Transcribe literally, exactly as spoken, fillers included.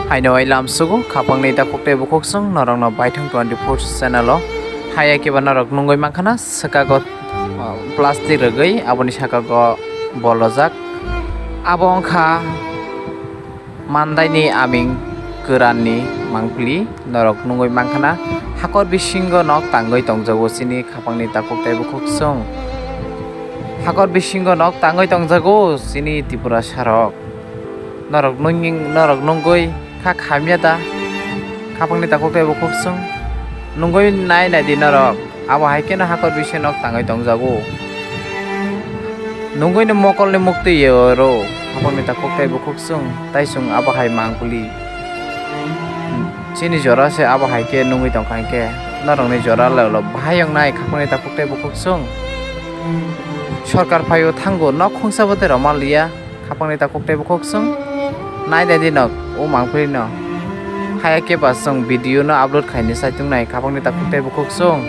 Haino ai lamsugo khapangni takhuk tei bukhuk chwng norokno Baithang twenty-four channel o. Haya keba norok nungwi mankha na swkago, ah, plastic rwgwi aboni sakago bolojak. Abo wngkha mandaini aming kwranni mangpili norok nungwi mankha na hakor bisingo nok tangwi tongjago chini khapangni takhuk tei bukhuk chwng. Hakor bisingo nok tangwi tongjago chini Tripura sarok. Norok nungni, norok nungwi kha khamya da? Khapangni takhuk tei bukhuk chwng. Nungwi nai nai di norok. Abo hai kheno hakor bisingo nok tangwi tongjago. Nungwi ni mokolni muktwi oro. Khapangni takhuk tei bukhuk chwng. Tai chwng abo hai mangpili. Chini jora se abo hai khe nungwi tongkha hinkhe. Norokni jora le ulo bahai wngnai khapangni takhuk tei bukhuk chwng. Sorkar phaio thango nok khungsa bo tei rwma liya. Khapangni takhuk tei bukhuk chwng. Nai nai di nok, o mangpili no. Haya khe ba chwng video no upload khaini saitung nai khapangni takhuk tei bukhuk chwng.